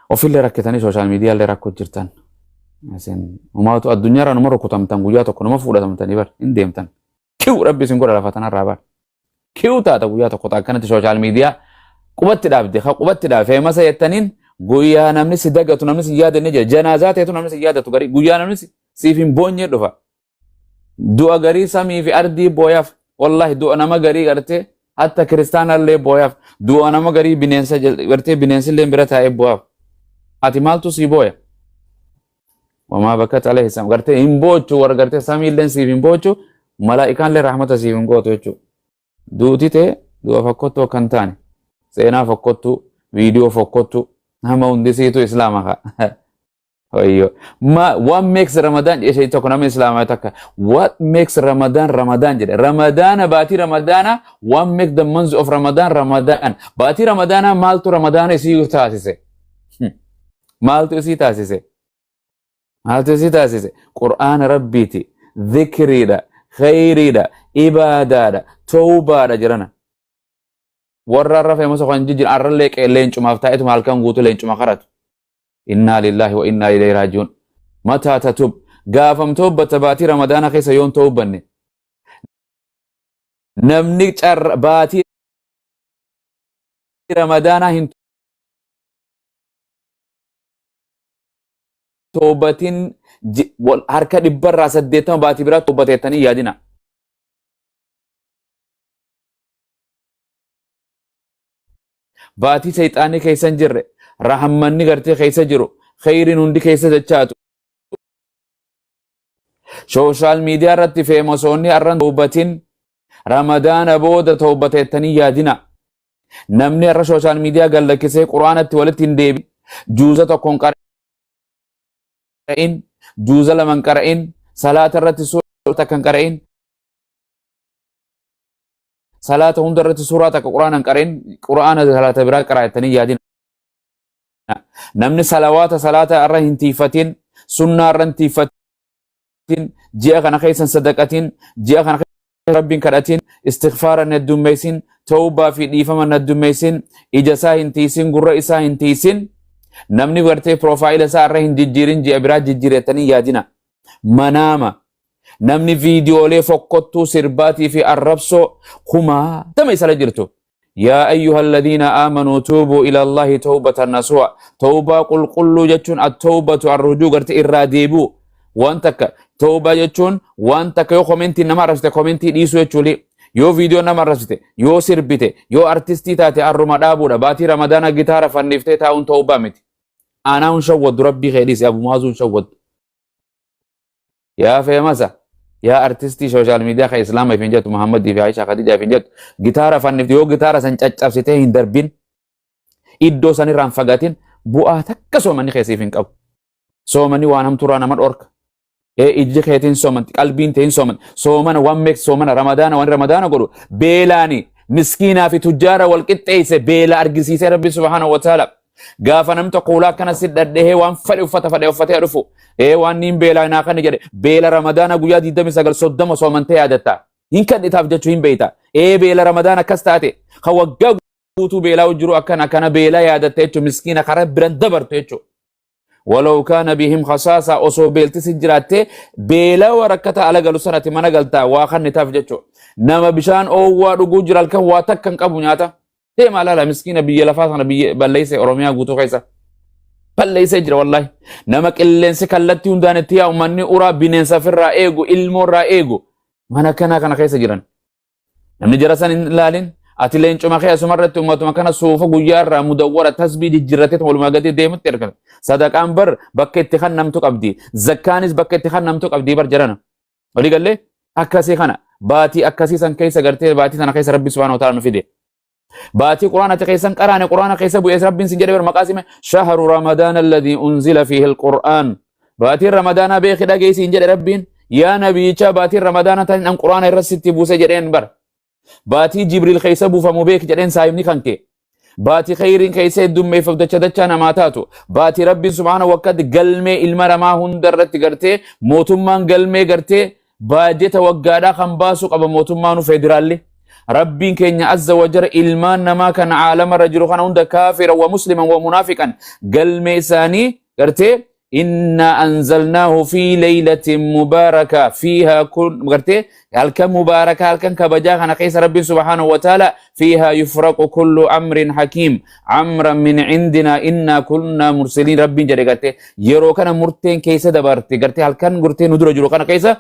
Ofillee rakkitanii social miidiyaallee rakkoo jirtan. Isin umaatu addunyaarraa numa rukutamtan, guyyaa tokko numa fuudhatamtanii bar hin deemtan. Kiw rabbi isin godha lafa tanarraa bar. Kiw taata guyyaa tokko ta'a akkanatti social miidiyaa qubatti dhaabde ka qubatti dhaabe famous jettaniin guyyaa namni si dagatu, namni si yaadanne jira. Janaazaa ta'etu namni si yaadatu garii guyyaa namni siif hin boonyee dhufa. Du'a garii samii fi ardii booyaaf, wallahi du'a nama garii gartee hatta kiristaanallee booyaaf, du'a nama garii bineensa gartee bineensillee bira taa'ee booyaaf. Ati maaltu sii booya? Wamaa bakka alayhi sam gartee hin boochu, warra gartee samiilleen siif hin boochu, malaa'ikaallee rahmata siif hin gootu jechuudha. Duuti tee du'a fokkottuu akka hin taane, seenaa fokkottuu, viidiyoo fokkottuu, nama hundisiitu islaama kaa. Wayyo. Ma, what makes Ramadan jedhe tokko namni Islaamaa takka. What makes Ramadan Ramadan jedhe. Ramadaana, baatii Ramadaana, what makes the month of Ramadan Ramadan? Baatii Ramadaana maaltu Ramadaana isii taasise? Maaltu isii taasise? Maaltu isii taasise? Qur'aana Rabbiiti. Zikriidha. Khayriidha. Ibaadaadha. Tawbaadha jedhana. Warra har'a famous kan jijjiiran har'allee leencumaaf taa'etuma halkan guutuu leencuma karatu. Innaa lillaahi wa innaa ilayhi raaji'uun. Mataa tatub gaafam toobbata? Baatii Ramadaana keessa yoon toobbanne, namni carra baatii Ramadaanaa hin toobbatin harka 80% baatii biraa toobbateettanii yaadina. Baatii sayxaanni keessa hin jirre, rahammanni gartee keessa jiru, kheyriin hundi keessa dachaatu. Social media irratti famousoonni har'an toobatin Ramadaana booda toobateettanii yaadina. Namni har'a social media gallakkisee Quraanatti walitti hin deebiin, juuza tokko hin qara'in, juuza lama hin qara'in, salaata irratti suuraa takka hin qara'in, salaata hunda irratti suuraa takka Quraana hin qara'in, Quraana salaata biraa qaraa'ettanii yaadina. Namni salawaata salaata irra hin tiifatin, sunnaa irra hin tiifatin, ji'a kana keessa hin sadaqatin, ji'a kana keessa Rabbiin kadhatin, istighfaara hin heddummeessin, tawbaa fi dhiifama hin heddummeessin, ija isaa hin tiisin, gurra isaa hin tiisin, namni gartee profile isaa irra hin jijjiirin ji'a biraa jijjiirettanii yaadina. Manaama. Namni viidiyoolee fokkottuu sirbaatii fi arrabsoo kumaatama isarra jirtu. Yaa ayyuha alladhiina aamanuu tuubuu ila Allahi tawbatan nasuha. Tawbaa qulqulluu jechuun at-tawbatu arrujuu, garte irraa deebi'u. Waan takka tawbaa jechuun waan takka yoo komentii nama arrabsite komentii dhiisuu jechuuli. Yoo viidiyoo nama arrabsite, yoo sirbite, yoo artistii taate arruma dhaabuudha. Baatii Ramadaana gitaara fanniftee taa'uun tawbaa miti. Aanaa hin shawwaddu, rabbii kee dhiisi, abu maazuu hin shawwaddu. Yaa famous, yaa artistii social media kan Islaama ifin jettu, Muhammadii fi Aishaa Khadijaa ifin jettu, gitaara fannifte yoo gitaara san caccabsitee hin darbin, iddoo san irraa hin fagatin, bu'aa takka soomanni keessiif hin qabu. Soomanni waan hamtuurraa nama dhorka. Ee, ijji keetiin soomanti, qalbiin tee hin soomanti. Soomana waan meeks soomana Ramadaana waan Ramadaana godhu beelaani miskiinaa fi tujjaara wal qixxeesse, beela argisiisee Rabbi subhaanahu wa ta'ala. Gaafa namni tokko ulaa akkana si dhadhahee waan fedhe uffata fedhe uffatee dhufu. Ee, waan niin beelaa naa kana jedhe, beela Ramadaana guyyaa 29 30 soomantee yaadatta. Hin kadhitaaf jechuu hin beeyta. Ee, beela Ramadaana akkas taate kan waggaa guutuu beelaa jiru akkana akkana beela yaadatta jechuun miskiina karaa biran dabartu jechuudha. Walaw kaana bihim khasaasa, osoo beelti si jiraatte beelawa rakkata ala galu sanati mana galtaa waa kannitaaf jechuudha. Nama bishaan oowwaa dhuguu jira, halkan waa takka hin qabu nyaata. Deemaa laala, miskiina biyya lafaa sana biyya balleessee Oromiyaa guutuu keessa. Balleessee jira wallaahi. Nama qilleensi kallattii hundaan itti yaa'u, manni uraa bineensa ofirraa eegu, ilmoo irraa eegu, mana kanaa kana keessa jiran. Namni jara san hin ilaalin, ati leencuma kee asuma irratti ummatuma kana suufa guyyaa irraa mudawwara tasbii jijjiirratee walumaa gadi deemutti ergama. Sadaqaan bar bakka itti kannamtu qabdi. Zakkaanis bakka itti kannamtu qabdi bar jarana. Walii gallee akkasii kana baatii akkasii san keessa gartee baatii sana keessa Rabbi subhaanahu wa ta'ala nu fide. Baatii Qur'aana ati keessan qaraane, Qur'aana keessa bu'ees Rabbiin sin jedhe bar maqaa sime, shahru Ramadaana alladhii unzila fiihi alqur'aan. Baatiin Ramadaanaa beeki dhageessi hin jedhe Rabbiin. Yaa nabiyicha, baatiin Ramadaana tan an Qur'aana irra sitti buuse jedheen bar. Baatii Jibriil keessa buufamu beeki jedheen saahibni kan kee. Baatii kheyriin keessa heddummeeffamu, dacha dachaa namaa taatu. Baatii Rabbiin subhaanahu wakkatti galmee ilma namaa hunda irratti gartee mootummaan galmee gartee baajeta waggaadhaa kan baasu qaba mootummaanu federaalli. Rabbiin keenya azza wa jara ilmaan namaa kan caalamarra jiru kana hunda kaafira wa musliman wa munaafiqan galmee isaanii gartee inna anzalnaahu fi laylatin mubaaraka fiihaa kun gartee halkan mubaaraka halkan kabajaa kana keessa Rabbiin subhaanahu wa ta'ala fiihaa yufraqu kullu amrin hakiim amran min cindinaa innaa kunnaa mursaliin Rabbiin jedhe gartee yeroo kana murteen keessa dabarte gartee halkan gartee nu dura jiru kana keessa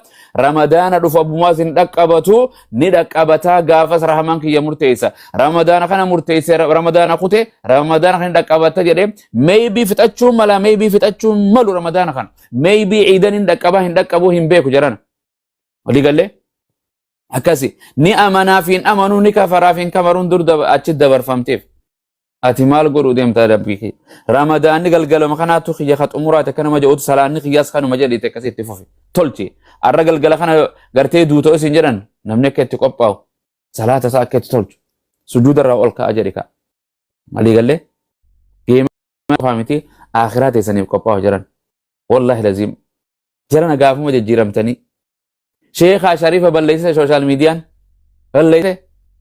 Ramadaana dhufu abbumaas hin dhaqqabatu ni dhaqqabataa gaafas rahmaan kiyya murteessa. Ramadaana kana murteesse ramadaana kute ramadaana kana dhaqqabata jedhe maybe fixachuu mala maybe fixachuu malu ramadaana kana maybe ciidan hin dhaqqabaa hin dhaqqabuu hin beeku jedhan. Walii gallee akkasi ni amanaaf hin amanuu ni kafaraaf hin kafaruun dur achi dabarfamteef. Ati maal godhuu deemtaa rabbii kee? Ramadaanni galgaluma kanaatu kiyya ka xumuraati akka nama jedhutu salaanni kiyyaas kanuma jedhiite akkasii itti fufi. Tolchi. Arra galgala kana gartee duutoo isin jedhan namni akka itti qophaa'u salaata isaa akka itti tolchu sujuuda irraa ol ka'a jedhi ka'a. Malii gallee geema qofaa miti akhiraa teessaniif qophaa'u jedhan. Wallaahi laziim. Jarana gaafuma jijjiiramtanii Sheekaa Sharifa balleessise sooshaal miidiyaan balleessise.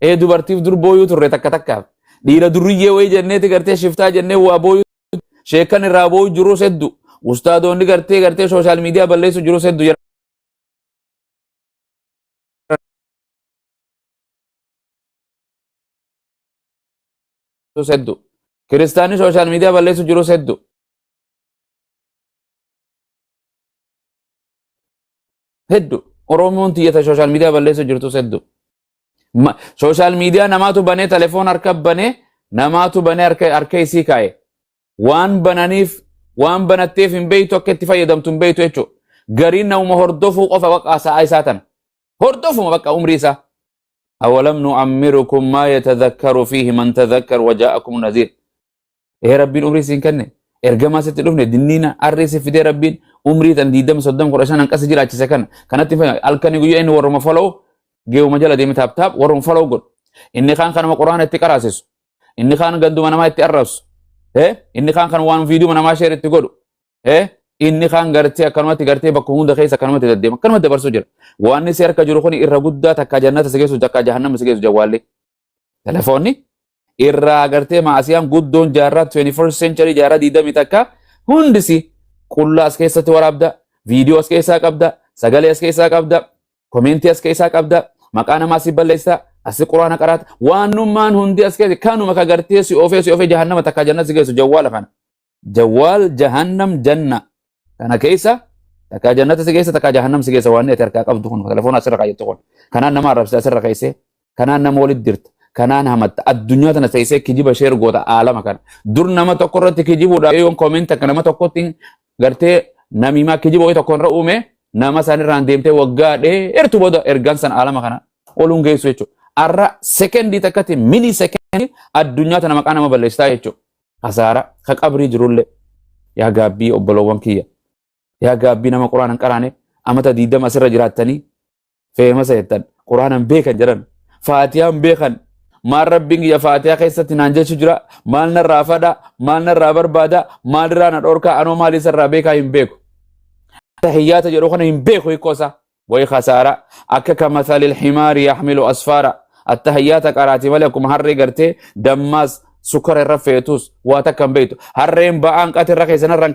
Ee dubartiif dur booyuu turre takka takkaaf. Dhiira durriyyee wayii jenneeti gartee shiftaa jennee waa booyuu sheekan irraa booyuu jirus heddu. Ustaadoonni gartee gartee sooshaal miidiyaa balleessu jirus heddu. Jirus heddu. Kiristaanni sooshaal miidiyaa balleessu jirus heddu. Heddu. Oromoon tiyyata sooshaal miidiyaa balleessu jirtus heddu. Sooshaal miidiyaa namaatu banee telefoon harka banee namaatu banee harka harka isii kaa'e. Waan bananiif waan banatteef hin beektu akka itti fayyadamtu hin beektu jechuudha. Gariin namuma hordofuu qofa bakka sa'aa isaa tana. Hordofuma bakka umrii isaa. Awalam nu'ammirukum maa yatadhakkaru fiihi man tadhakkar wa jaa'akum nadhiir. Ee Rabbiin umrii siin kenne ergamaa sitti dhufne dinniina arrii si fidee Rabbiin umrii tan 20 30 15 hanqasi jiraachise kana kanatti fayyada halkanii guyyaa inni warruma follow geewuma jala deeme taap taap warruma follow godhu inni kaan kanuma quraana itti qaraasisu inni kaan ganduma namaa itti arrabsu inni kaan kan waan viidiyoo namaa sheer itti godhu inni kaan gartee akkanumatti gartee bakka hunda keessa akkanumatti deddeema akkanumatti dabarsuu jira waan si harka jiru kun irra guddaa takka jannata si geessu takka jahannama si geessu jawwaallee Telefoonni irraa gartee maasiyaan guddoon jaarraa 21st century jaarraa 21 hundisi qullaa as keessatti waraabda, viidiyoo as keessaa qabda, sagalee as keessaa qabda, komeentii as keessaa qabda, maqaa namaa si balleessa, asi quraana qaraata, waanummaan hundi as keessa kanuma ka gartee si oofee si oofee jahannama takka jannat si geessu jawwaala kana. Jawwaal jahannam janna kana keessa takkaa jannata si geessa takkaa jahannam si geessa waan ati harkaa qabdu kun telefoona asirra kaayyattu kun kanaan nama arrabsita asirra keessee kanaan nama walitti dirta kanaan hamatta addunyaa tana teessee kijiba sheer goota aalama kana dur nama tokko irratti kijibuudhaaf yoon koomenti akka nama tokkotti gartee namimaa kijiba wayii tokko irra uume nama san irraan deemtee waggaa dheertu booda ergaan san aalama kana oluun geessu jechuudha. Arra sekendii takkatti milii sekendii addunyaa tana maqaa nama balleessitaa jechuudha. Kasaara ka qabrii jirullee yaa gaabbii obboloowwan kiyya yaa gaabbii nama quraana hin qaraane amata 20 asirra jiraattanii feemasa jettan quraana hin beekan jedhan faatiyaa hin beekan maal rabbiin kiyya faatiyaa keessatti naan jechu jira maal narraa fadha maal narraa barbaada maal irraa na dhorkaa anoo maal isarraa beekaa hin beeku tahiyyaata jedhu kana hin beeku hiikoo isaa Way khasaara akka kamathalil himaari yaxmilu asfaara attahiyyaata qaraati malee akkuma harree gartee dammaas sukkara irra feetus waa takka hin beektu harreen ba'aan qati irra keessa narra hin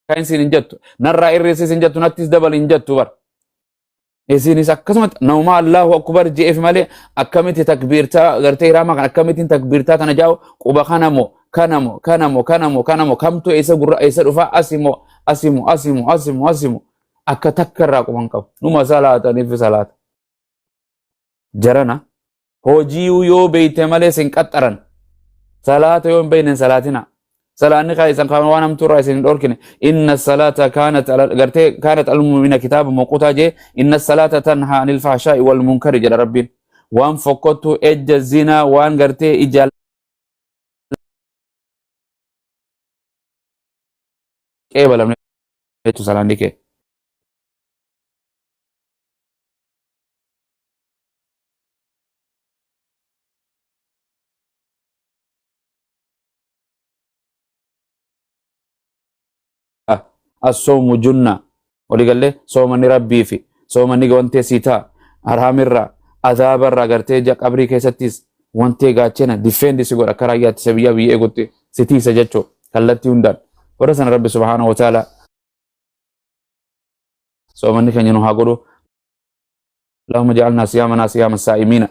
kaa'in siin hin jettu narraa irreessis hin jettu nattis dabali hin jettu bar isinis akkasumatti nama Allahu akbar je'eef malee akkamitti takbiirtaa gartee hiraamaa kan akkamittiin takbiirtaa tana jaa'u quba kana moo kana moo kana moo kana moo kana moo kamtu eessa gurra eessa dhufaa asimo asimo asimo asimo asimo akka takka irraa quban qabu numa salaataniif salaata jarana hojii yoo beeyte malee sin qaxxaran salaata yoo hin beeyne hin salaatina salaanni kaa isan kaan waan hamtuu irraa isin hin dhorkine inna salaata kaanat gartee kaanat almu'mina kitaaba mawquutaa jee inna salaata tanhaa anil fahshaa'i wal munkari jedha rabbiin waan fokkottuu ejja zinaa waan gartee ijaa qeebalamne jechuun salaanni kee. Assoomu junna waliigallee soomanni rabbii fi soomanni wantee sii ta'a haraamirraa Azaaba irraa gartee qabrii keessattis wantee gaachena defend si godha akka raayyaa ittisa biyyaa biyya eegutti si tiisa jechuu kallattii hundaan. Warra sana Rabbi subhaanahu wa ta'ala soomanni keenya nu haa godhu. Allahumma ja'alnaa siyaamanaa siyaama saa'imiina.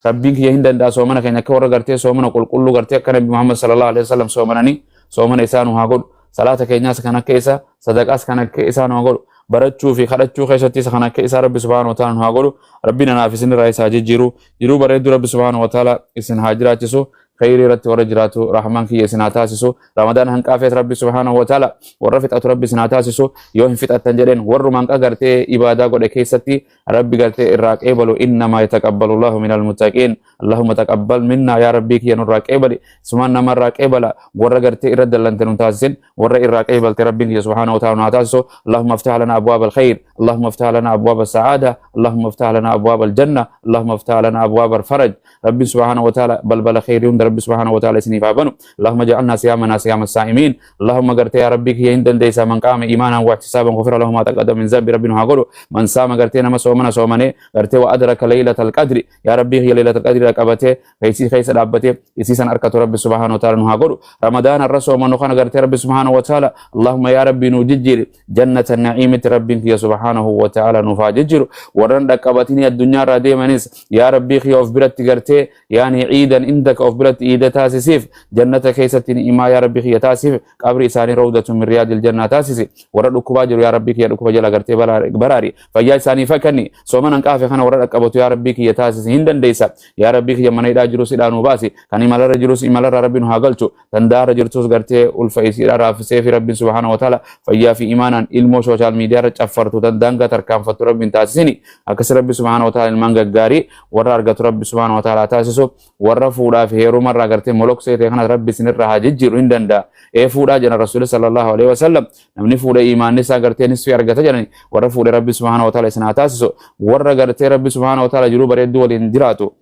Rabbiin kiyya hin danda'a soomana keenya akka warra gartee soomana qulqulluu gartee akka Nabi Muhammad sallallahu alaihi wasallam soomananii soomana isaa nu haa godhu. Salaata keenyaas kan akka isaa, sadaqaas kan akka isaa nu haa godhu. Barachuu fi kadhachuu keessattis kan akka isaa Rabbi subhaanahu wa ta'ala nu haa godhu. Rabbiin anaaf isin irraa isaa jijjiiru. Jiruu bareedduu Rabbi subhaanahu wa ta'ala isin haa jiraachisu. Khayrii irratti warra jiraatu Rahmaan kiyya isin haa taasisu. Ramadaan hanqaafees Rabbi subhaanahu wa ta'ala warra fixatu Rabbi isin haa taasisu. Yoo hin fixattan jedheen warruma hanqa gartee ibaadaa godhe keessatti Rabbi gartee irraa qeebalu. Innamaa yataqabbalu Allahu minal muttaqiin. Allahumma taqabbal minnaa yaa Rabbii kiyya nurraa qeebali. Sumaan namarraa qeebala warra gartee irra dallante nun taasisin warra irraa qeebalte Rabbiin kiyya subhaanahu wa ta'ala nu haa taasisu. Allahumma aftah lana abwaab al-khayr. Allahumma aftah lana abwaab as-sa'aada. Allahumma aftah lana abwaab al-janna. Allahumma aftah lana abwaab al-faraj. Rabbiin subhaanahu wa ta'ala balbala khayrii hunda Rabbi subhaanahu wa ta'ala isiniif haa banu. Allahumma ja'alnaa siyaamanaa siyaama saa'imiin. Allahumma gartee yaa Rabbii kiyya hin dandeessaa man qaama imaanaan wa ihtisaaban ghufira lahu maa taqaddama min zambi Rabbi nu haa godhu. Man saama gartee nama soomana soomanee gartee wa adraka laylatal qadri yaa Rabbii kiyya laylatal qadri qabatee keessii keessa dhaabbatee isii san arkatu Rabbi subhaanahu wa ta'ala nu haa godhu. Ramadaana irra soomanu kana gartee Rabbi subhaanahu wa ta'ala Allahumma yaa Rabbii nu jijjiiri jannata na'iimitti Rabbiin kiyya subhaanahu wa ta'ala nuuf haa jijjiiru. Warran dhaqqabatinii addunyaa irraa deemanis yaa Rabbii kiyya of biratti gartee yaani ciidan indaka of biratti iida taasisiif jannata keessatti ni'imaa yaa Rabbii kiyya taasisiif qabri isaanii rawdatu min riyaadil jannaa taasisi. Warra dhukkubaa jiru yaa Rabbii kiyya dhukkuba jala gartee baraari fayyaa isaanii fakkanni soomana hanqaafe kana warra dhaqqabatu yaa Rabbii kiyya taasisi hin dandeessa. Yaa Rabbii kiyya mana hidhaa jirus hidhaa nuu baasi kan imalarra jirus imalarraa Rabbi nu haa galchu dandaarra jirtus gartee ulfa isiidha raafisee fi Rabbiin subhaanahu wa ta'ala fayyaa fi imaanaan ilmoo social media irra caffartu tan daangaa tarkaanfattu Rabbiin taasisini. Akkasi Rabbi subhaanahu wa ta'ala ilmaan gaggaarii warra argatu Rabbi subhaanahu wa ta'ala taasisu. Warra fuudhaa fi heeruma irraa gartee moloksee ta'e kanas Rabbi isinirraa haa jijjiiru hin danda'a. Ee fuudhaa jedhan Rasuulli sallallahu alaihi wasallam namni fuudhe imaanni isaa gartee nisfii argata jedhani. Warra fuudhe Rabbi subhaanahu wa ta'ala isin haa taasisu. Warra gartee Rabbi subhaanahu wa ta'ala jiruu bareedduu waliin jiraatu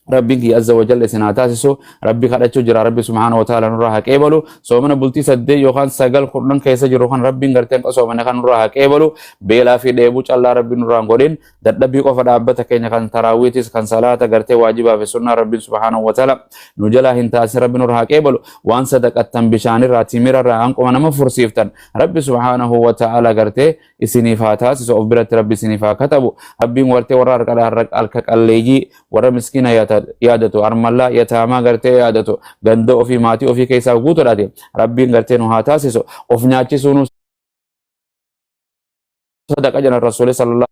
Rabbiin kiyya azza wa jalla isin haa taasisu. Rabbi kadhachuu jira Rabbi subhaanahu wa ta'ala nurraa haa qeebalu. Soomana bultii 8 yookaan 9 10 keessa jiru kan Rabbiin gartee hanqa soomane kan nurraa haa qeebalu. Beelaa fi dheebuu callaa Rabbiin nurraa hin godhin. Dadhabbii qofa dhaabbata keenya kan taraawiitis kan salaata gartee waajibaa fi sunnaa Rabbiin subhaanahu wa ta'ala nu jalaa hin taasisin Rabbi nurraa haa qeebalu. Waan sadaqattan bishaanirraa timirarraa hanquma nama fursiiftan Rabbi subhaanahu wa ta'ala gartee isiniif haa taasisu of biratti Rabbi isiniif haa katabu. Rabbiin wartee warra harka qalleeyyii warra miskiina yaadatu armallaa yataamaa gartee yaadatu ganda ofii maatii ofii keessaa guutuudhaati Rabbiin gartee nu haa taasisu. Of nyaachisuu nu sadaqa jedhan Rasuulli sallallahu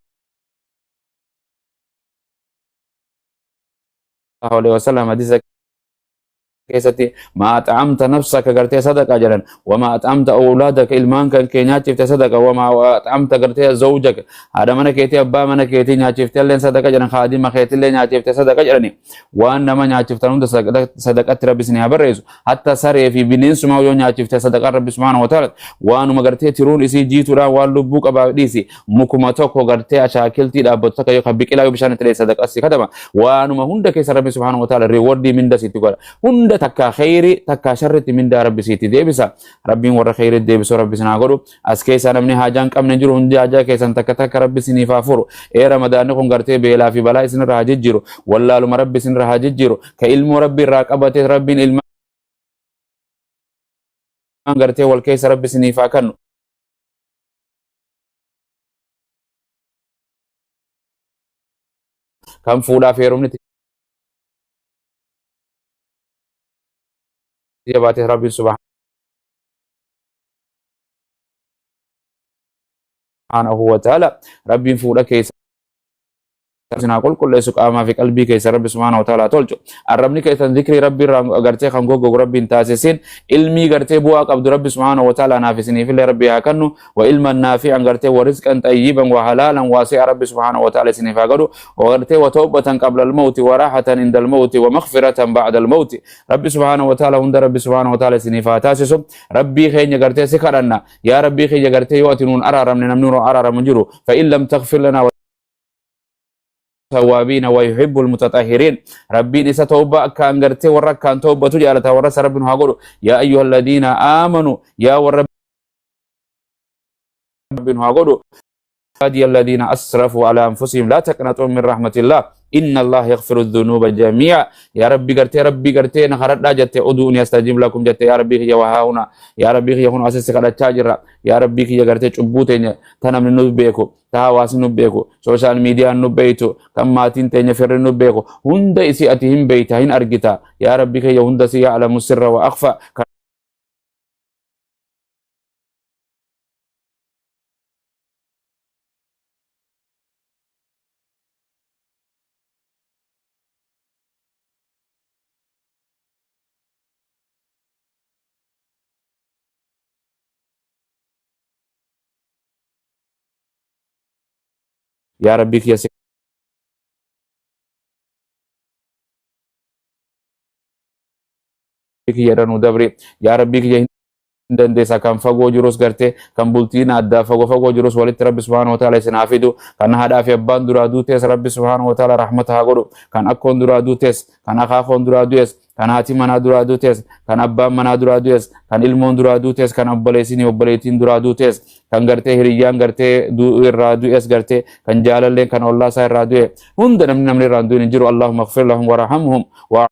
alaihi wasallam hadiisa keessatti maa ax'amta nafsaka gartee sadaqa jedhan wamaa ax'amta awlaadaka ilmaan kan kee nyaachifte sadaqa wamaa ax'amta gartee zawjaka haadha mana keetii abbaa mana keetii nyaachifte illee sadaqa jedhan kaadima keetillee nyaachifte sadaqa jedhani waan nama nyaachiftan hunda sadaqatti rabbi isin haa barreessu. Hatta saree fi bineensuma yoo nyaachifte sadaqaan rabbi subhaanahu wa ta'ala waanuma gartee tiruun isii jiituudhaan waan lubbuu qabaa dhiisi mukuma tokko gartee ashaakiltii dhaabbatu takka yookaan biqilaa yoo bishaan itti dhee sadaqaa si kataba. Waanuma hunda keessa rabbi subhaanahu wa ta'ala riwardii minda sitti godha. Hunda takkaa kheyrii takkaa sharritti mindaa rabbi sitti deebisa. Rabbiin warra kheyrii deebisuu rabbi isin haa godhu. As keessaa namni haajaa hin qabne hin jiru. Hundi haajaa keessan takka takka rabbi isiniif haa furu. Ee ramadaanni kun gartee beelaa fi balaa isinirraa haa jijjiiru. Wallaaluma rabbi isinirraa haa jijjiiru. Ka ilmoo rabbi irraa qabate rabbiin ilmaan gartee wal keessa rabbi isiniif haa kennu. Kan fuudhaaf heerumni jabaate rabbiin subhaanahu wa ta'ala rabbiin fuudha keessa isin haa qulqulleessu qaamaa fi qalbii keessa rabbi subhaanahu wa ta'ala tolchu. Arrabni keessan zikrii rabbi irraa gartee kan goggogu rabbi hin taasisin. Ilmii gartee bu'aa qabdu rabbi subhaanahu wa ta'ala naaf isiniifillee rabbi haa kennu. Wa ilman naafi'an gartee wa rizqan xayyiban wa halaalan waasi'a rabbi subhaanahu wa ta'ala isiniif haa godhu. Wa gartee wa tawbatan qabla al-mawti wa raahatan inda al-mawti wa maghfiratan ba'da al-mawti. Rabbi subhaanahu wa ta'ala hunda rabbi subhaanahu wa ta'ala isiniif haa taasisu. Rabbii keenya gartee si kadhanna. Yaa rabbii keenya gartee yoo ati nuun araaramne namni nuun araaramu hin jiru. Fa in lam taghfir lanaa tawaabiina wa yuhibbul mutatahhiriin. Rabbiin isa tawbaa akkaan gartee warra akkaan tawbatu jaalata warra isa rabbi nu haa godhu. Yaa ayyuhal ladiina aamanu yaa warra rabbi nu haa godhu. عبادي الذين أسرفوا على أنفسهم لا تقنطوا من رحمة الله إن الله يغفر الذنوب جميعا يا ربي قرتي ربي قرتي نخرج جت ادعوني أستجب لكم جت يا ربي يا وهاونا يا ربي يا هون أساس قد تاجر يا ربي يا قرتي چبوتين تنم نبيكو تهواس نبيكو سوشيال ميديا نبيتو كم ماتين تين فر نبيكو هند إسيئتهم بيتهن أرجتا يا ربي يا هند سيعلم السر وأخفى يا ربي يا kiyya nu dabri yaa rabbii kiyya hin dandeessa kan fagoo jirus gartee kan bultiin addaa fagoo fagoo jirus walitti rabbi subhaanahu wa ta'ala isin haa fidu kan haadhaa fi abbaan duraa duutees rabbi subhaanahu wa ta'ala rahmata haa godhu kan akkoon duraa duutees kan akaakoon duraa du'es kan haati manaa duraa duutees kan abbaan manaa duraa du'es kan ilmoon duraa duutees kan obboleessin obboleettiin duraa duutees kan gartee hiriyyaan gartee irraa du'es gartee kan jaalalleen kan ollaa isaa irraa du'e hunda namni namni irraa hin du'in hin jiru allahumma ighfir lahum warhamhum wa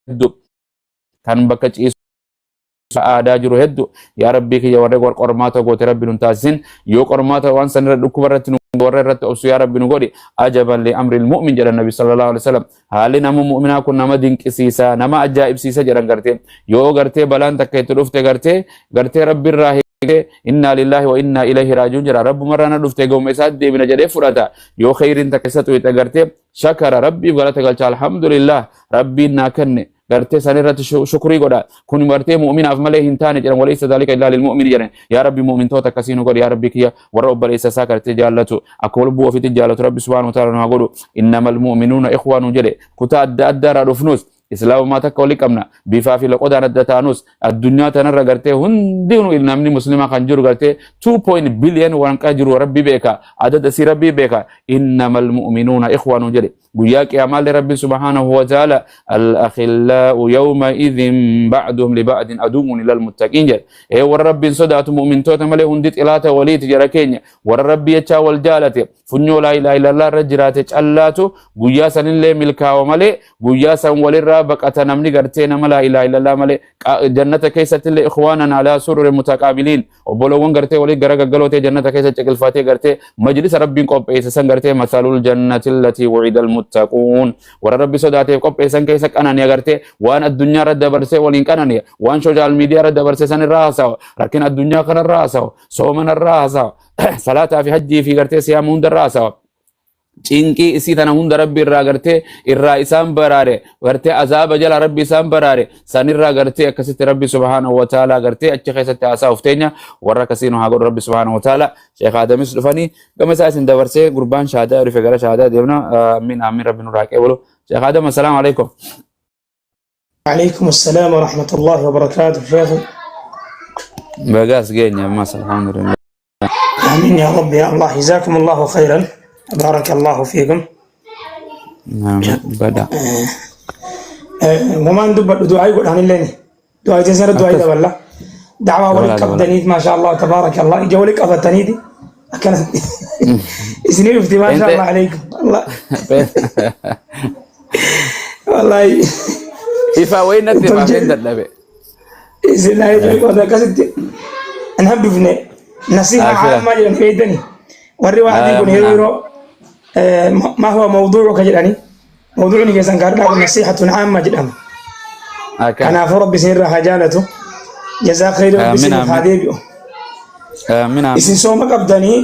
hedduu kan bakka ciisu aadaa jiru hedduu yaa rabbii kiyya warra qormaata goote rabbi nun taasisin yoo qormaata waan sanirra dhukkuba irratti nu warra irratti obsu yaa rabbi nu godhi ajaban li amril mu'min jedhan nabi sallallahu alaihi wasallam haalli nama mu'minaa kun nama dinqisiisa nama ajaa'ibsiisa jedhan gartee yoo gartee balaan takka itti dhufte gartee gartee rabbi irraa hiikee innaa lillaahi wa innaa ilayhi raaji'uun jedha rabbumarraa na dhufte gahuma isaatti deebina jedhee fudhata yoo kheyriin takka isa tuyxe gartee shakara rabbiif galata galcha alhamdulillah rabbiin naa kenne gartee san irratti shukrii godha kun gartee mu'minaaf malee hin taane jedhan walaysa zaalika illaa lil mu'mini jedhan yaa rabbi mu'mintoota akkasii nu godhi yaa rabbi kiyya warra obboleessa isaa gartee jaallatu akka lubbuu ofiitti jaallatu rabbi subhaanahu wa ta'ala nu haa godhu innamal mu'minuuna ikhwaanu jedhe kutaa adda addaa irraa dhufnus islaamummaa takka walii qabna bifaa fi loqodaan adda taanus addunyaa tanarra gartee hundinuu namni muslimaa kan jiru gartee 2 billion waan jiru rabbi beeka adada si rabbi beeka innamal mu'minuuna ikhwaanu jedhe guyyaa qiyaamaallee rabbi subhaanahu wa ta'ala al-akhillaa'u yawma idhin ba'duhum li ba'din aduwwun ilal muttaqiin jedhe ee warra rabbiin sodaatu mu'mintoota malee hundi xilaata waliiti jara keenya warra rabbi jechaa wal jaalate funyoo laa ilaaha illallah irra jiraate callaatu guyyaa sanillee milkaawa malee guyyaa san walirraa baqata namni gartee nama laa ilaaha illallah malee jannata keessattillee ikhwaanan alaa sururin mutaqaabiliin Obbolowwan gartee walii gara gaggaloo ta'e jannata keessa ciqilfatee gartee majlisa rabbiin qopheesse san gartee masalul jannati allatii wu'ida almuttaquun warra rabbi sodaateef qopheessan keessa qananiya gartee waan addunyaa irra dabarsee waliin qananiya waan sooshaal miidiyaa irra dabarsee san irraa haasawa rakkina addunyaa kanarraa haasawa soomana irraa haasawa salaataa fi hajjii fi gartee siyaama hunda irraa haasawa cinqii isii tana hunda rabbi irraa gartee irraa isaan baraare gartee azaaba jala rabbi isaan baraare sanirraa gartee akkasitti rabbi subhaanahu wa ta'ala gartee achi keessatti haasaa of teenya warra akkasii nu haa godhu rabbi subhaanahu wa ta'ala sheekh Adamis dhufanii gama isaa isin dabarsee gurbaan shaadaa dhufe gara shaadaa deemna amiin amiin rabbi nurraa qeebalu sheekh Adam assalaamu alaikum. عليكم السلام ورحمة الله وبركاته شيخ. Bagaas geenya ammas alhamdulillah. آمين يا رب يا الله، جزاكم الله خيرا، بارك الله فيكم. Bada. وما دب دعاء يقول عن اللين دعاء تنسى دعاء Akkas. ولا دعوة ولك Dabalaa dabalaa. قبدنيت ما شاء الله تبارك الله إجا ولك قبدنيت كانت إسنين ما شاء Peente الله عليكم الله والله ifaa wayii natti ifaa tolche hin dadhabe. isin ayyu akkasitti an hambifne nasiha Abshira. caammaa jedhan fayyadani warri wa'adii kun yeroo Amiin. yeroo ma huwa mawduucuka jedhani mawduucni keessan kaadhaa kun nasihatun caamma jedhama. Akka. Kanaafuu rabbi isin irraa haa jaalatu jazaa khayri rabbi Amiin isiniif haa amiin. deebi'u. Amiin amiin. Isin sooma qabdanii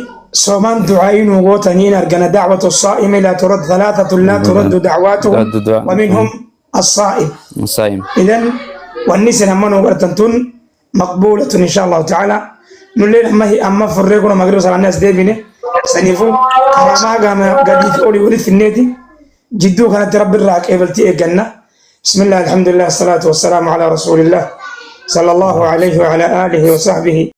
soomaan du'aa'ii nuu gootanii hin argana da'watu saa'imi laa turad thalaathatu laa turaddu da'waatuhum Raddu du'a. wa minhum as-saa'im. Saa'im. Idan wanni isin amma nuu godhatan tun Maqbuulatun insha Allahu ta'ala. Nulleen amma amma furree kun magriba salaannee as deebine. Saniifuu karaamaa gama gadii fi olii walitti finneeti. Jidduu kanatti Rabbi irraa qeebaltii eegganna. Bismillah, alhamdulillah, salaatu wassalaamu ala rasuulillah. Sallallahu alayhi wa ala alihi wa sahbihi.